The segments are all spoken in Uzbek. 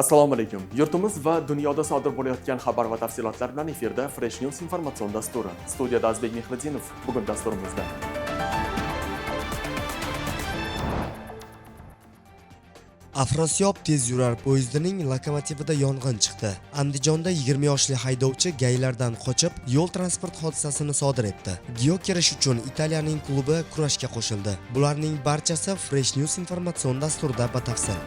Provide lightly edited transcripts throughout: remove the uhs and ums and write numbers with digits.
Assalomu alaykum. Yurtimiz va dunyoda sodir bo'layotgan xabar va tafsilotlar bilan efirda Fresh News informatsion dasturi. Studiyada Azbek Mehriddinov. Bugun dasturimizda Afrosiyob tezyurar poyezdining lokomotivida yong'in chiqdi. Andijonda 20 yoshli haydovchi gaylardan qochib, yo'l transport hodisasini sodir etdi. Gyokerish uchun Italiyaning klubi kurashga qo'shildi. Bularning barchasi Fresh News informatsion dasturida batafsil.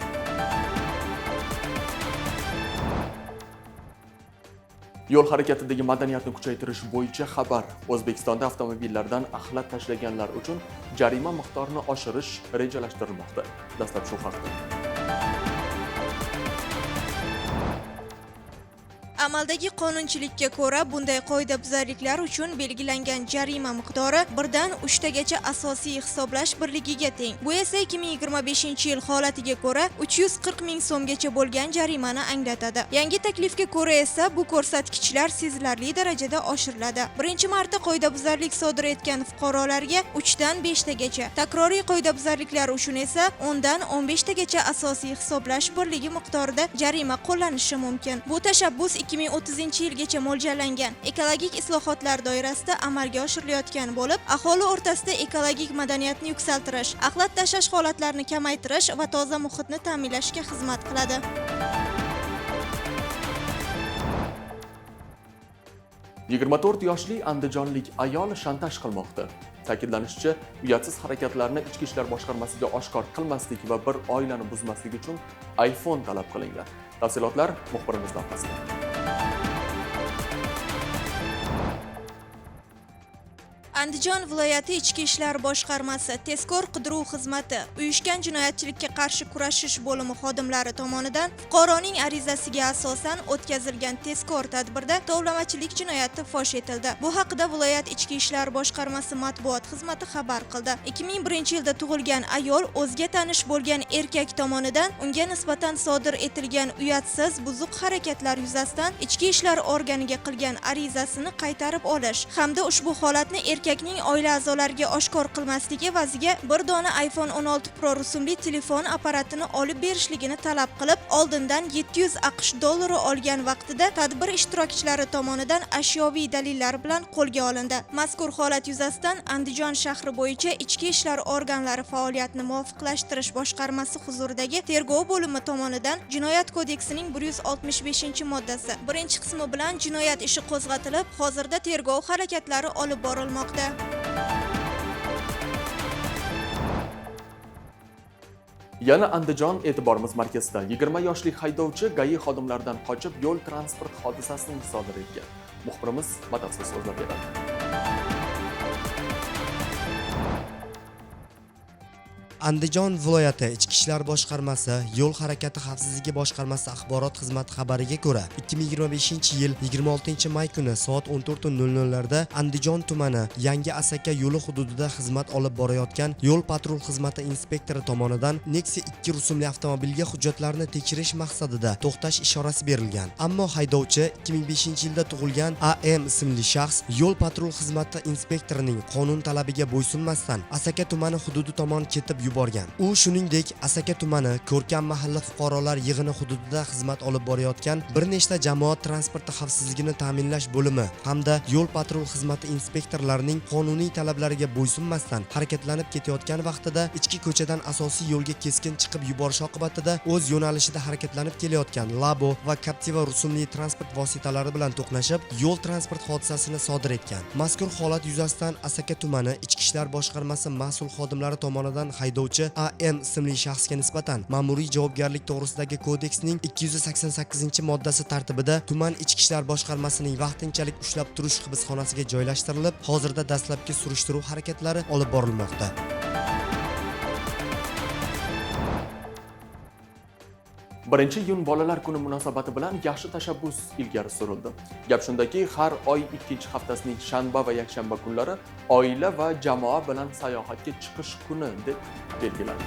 Yo'l harakatidagi madaniyatni kuchaytirish bo'yicha xabar. O'zbekistonda avtomobillardan axlat tashlaganlar uchun jarima miqdorini oshirish rejalashtirilmoqda. Dastlab shu haqda. Amaldagi qonunchilikka ko'ra, bunday qoidabuzarliklar uchun belgilangan jarima miqdori 1dan 3 tagacha asosiy hisoblash birligiga teng. Bu esa 2025-yil holatiga ko'ra 340 ming so'mgacha bo'lgan jarimani anglatadi. Yangi taklifga ko'ra esa bu ko'rsatkichlar sezilarli darajada oshiriladi. Birinchi marta qoidabuzarlik sodir etgan fuqarolarga 3dan 5 tagacha, takroriy qoidabuzarliklar uchun esa 10dan 15 tagacha asosiy hisoblash birligi miqdorida jarima qo'llanishi mumkin. Bu tashabbus 2030-yilgacha mo'ljallangan ekologik islohotlar doirasida amalga oshirilayotgan bo'lib, aholi o'rtasida ekologik madaniyatni yuksaltirish, axlat tashlash holatlarini kamaytirish va toza muhitni ta'minlashga xizmat qiladi. 24 yoshli andijonlik ayol shantaj qilmoqda. Ta'kidlanishicha, uyatsiz harakatlarni Ichki ishlar boshqarmasiga oshkor qilmaslik va bir oilani buzmaslik uchun iPhone talab qilingan. Tafsilotlar muxbirimiz lavhasida. Andijon viloyati Ichki ishlar boshqarmasi tezkor qidiruv xizmati uyushgan jinoyatchilikka qarshi kurashish bo'limi xodimlari tomonidan fuqaroning arizasiga asosan o'tkazilgan tezkor tadbirda tovlamachilik jinoyati fosh etildi. Bu haqida viloyat Ichki ishlar boshqarmasi matbuot xizmati xabar qildi. 2001-yilda tug'ilgan ayol o'ziga tanish bo'lgan erkak tomonidan unga nisbatan sodir etilgan uyatsiz buzuq harakatlar yuzasidan Ichki ishlar organiga qilgan arizasini qaytarib olish hamda ushbu holatni erkakning oila a'zolariga oshkor qilmasligi evaziga bir dona iPhone 16 Pro rusumli telefon apparatini olib berishligini talab qilib, oldindan 700 AQSh dollari olgan vaqtida tadbir ishtirokchilari tomonidan ashyoviy dalillar bilan qo'lga olindi. Mazkur holat yuzasidan Andijon shahri bo'yicha Ichki ishlar organlari faoliyatini muvofiqlashtirish boshqarmasi huzuridagi tergov bo'limi tomonidan Jinoyat kodeksining 165-moddasi 1-qismi bilan jinoyat ishi qo'zg'atilib, hozirda tergov harakatlari olib borilmoqda. Yana Andijon e'tiborimiz markazida. 20 yoshli haydovchi GAI xodimlaridan qochib yo'l transport hodisasini sodir etgan. Muxbirimiz batafsil so'zlab beradi. Andijon viloyati Ichki ishlar boshqarmasi yo'l harakati xavfsizligi boshqarmasi axborot xizmati xabariga ko'ra, 2025-yil 26-may kuni soat 14:00 larda Andijon tumani Yangi Asaka yo'li hududida xizmat olib borayotgan yo'l patrul xizmati inspektori tomonidan Nexia 2 rusumli avtomobilga hujjatlarni tekshirish maqsadida to'xtash ishorasi berilgan. Ammo haydovchi 2005-yilda tug'ilgan AM ismli shaxs yo'l patrul xizmati inspektorining qonun talabiga bo'ysunmasdan Asaka tumani hududi tomon ketib yuborgan. U shuningdek Asaka tumani Ko'rkam mahalla fuqarolar yig'ini hududida xizmat olib borayotgan bir nechta jamoat transporti xavfsizligini ta'minlash bo'limi hamda yo'l patrul xizmati inspektorlarining qonuniy talablariga bo'ysunmasdan harakatlanib ketayotgan vaqtida ichki ko'chadan asosiy yo'lga keskin chiqib yuborish oqibatida o'z yo'nalishida harakatlanib kelayotgan Labo va Captiva rusumli transport vositalari bilan to'qnashib, yo'l transport hodisasini sodir etgan. Mazkur holat yuzasidan Asaka tumani Ichki ishlar boshqarmasi mas'ul xodimlari tomonidan haydovchi AM ismli shaxsga nisbatan ma'muriy javobgarlik to'g'risidagi kodeksning 288-moddasi tartibida tuman Ichki ishlar boshqarmasining vaqtinchalik ushlab turish hibsxonasiga joylashtirilib, hozirda dastlabki surishtiruv harakatlari olib borilmoqda. 1-iyun bolalar kuni munosabati bilan yaxshi tashabbus ilgari surildi. Gap shundaki, har oy 2 haftasining shanba va yakshanba kunlari oila va jamoa bilan sayohatga chiqish kuni deb belgilandi.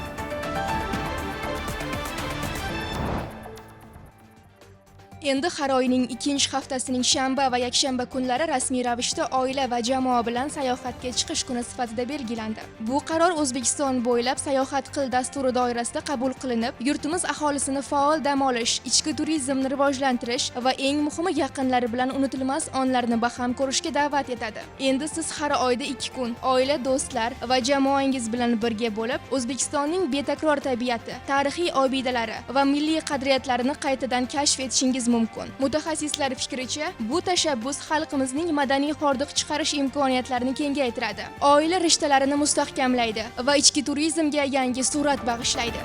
Endi har oyning ikkinchi haftasining shanba va yakshanba kunlari rasmiy ravishda oila va jamoa bilan sayohatga chiqish kuni sifatida belgilandi. Bu qaror O'zbekiston bo'ylab sayohat qil dasturi doirasida qabul qilinib, yurtimiz aholisini faol dam olish, ichki turizmni rivojlantirish va eng muhimi yaqinlari bilan unutilmas onlarni baham ko'rishga da'vat etadi. Endi siz har oyda 2 kun oila, do'stlar va jamoangiz bilan birga bo'lib, O'zbekistonning betakror tabiati, tarixiy obidalari va milliy qadriyatlarini qaytadan kashf etishingiz mumkin. Mutaxassislar fikricha, bu tashabbus xalqimizning madaniy hordiq chiqarish imkoniyatlarini kengaytiradi, oila rishtalarini mustahkamlaydi va ichki turizmga yangi surat bag'ishlaydi.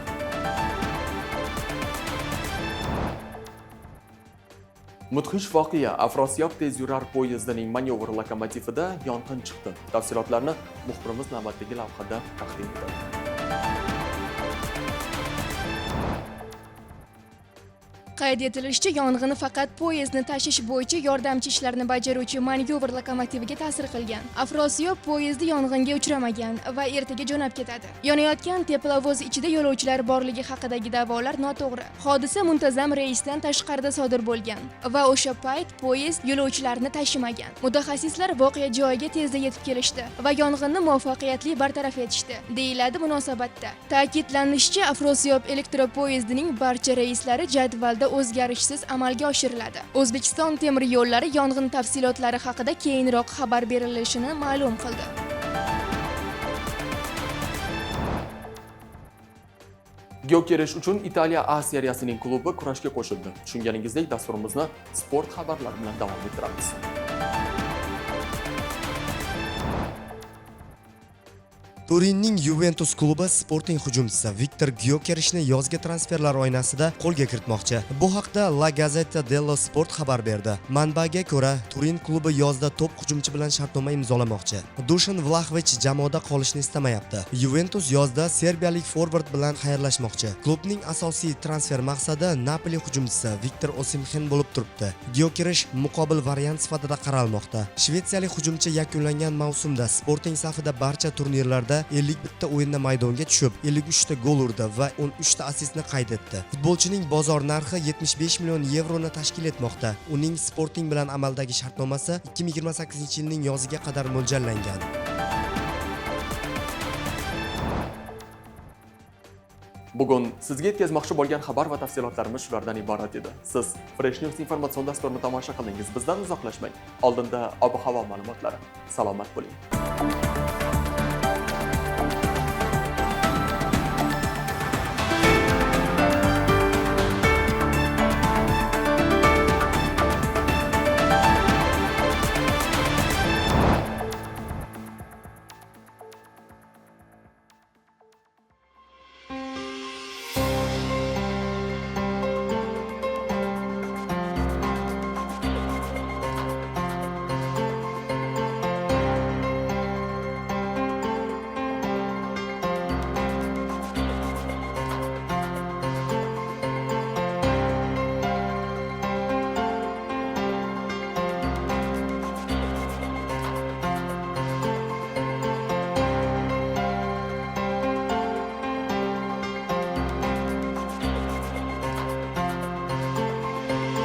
Mudhish voqea Afrosiyob tezyurar poyezdining manyovr lokomotivida yong'in chiqdi. Tafsilotlarni muxbirimiz navbatdagi lavhada taqdim etadi. Qayd etilishicha, yong'in faqat poyezdni tashish bo'yicha yordamchi ishlarni bajaruvchi manyovr lokomotiviga ta'sir qilgan. Afrosiyob poyezdi yong'inga uchramagan va ertaga jo'nab ketadi. Yonayotgan teplovoz ichida yo'lovchilar borligi haqidagi da'volar noto'g'ri. Hodisa muntazam reysdan tashqarida sodir bo'lgan va o'sha payt poyezd yo'lovchilarni tashimagan. Mutaxassislar voqea joyiga tezda yetib kelishdi va yong'inni muvaffaqiyatli bartaraf etishdi, deyiladi munosabatda. Ta'kidlanishicha, Afrosiyob elektropoyezdining barcha reyslari jadvalda o'zgarishsiz amalga oshiriladi. O'zbekiston temir yo'llari yong'in tafsilotlari haqida keyinroq xabar berilishini ma'lum qildi. Gyokerish uchun Italiya A seriyasining klubi kurashga qo'shildi. Tushunganingizdek, dasturimizni sport xabarlari bilan davom ettiramiz. Turinning Juventus klubi Sporting hujumchisi Viktor Gyokerishni yozgi transferlar oynasida qo'lga kiritmoqchi. Bu haqda La Gazzetta dello Sport xabar berdi. Manbaga ko'ra, Turin klubi yozda top hujumchi bilan shartnoma imzolamoqchi. Dushan Vlaxovich jamoada qolishni istamayapti. Juventus yozda serbiyalik forvard bilan xayrlashmoqchi. Klubning asosiy transfer maqsadi Napoli hujumchisi Viktor Osimhen bo'lib turibdi. Gyokerish muqobil variant sifatida qaralmoqda. Shvetsiyalik hujumchi yakunlangan mavsumda Sporting safida barcha turnirlarda 51 ta o'yinda maydonga tushib, 53 ta gol urdi va 13 ta assistni qayd etdi. Futbolchining bozor narxi 75 million yevroni tashkil etmoqda. Uning Sporting bilan amaldagi shartnomasi 2028-yilning yoziga qadar mo'ljallangan. Bugun sizga yetkazmoqchi bo'lgan xabar va tafsilotlarimiz shulardan iborat edi. Siz Fresh News informatsion dasturini tomosha qildingiz. Bizdan uzoqlashmang. Oldinda ob-havo ma'lumotlari. Salomat bo'ling.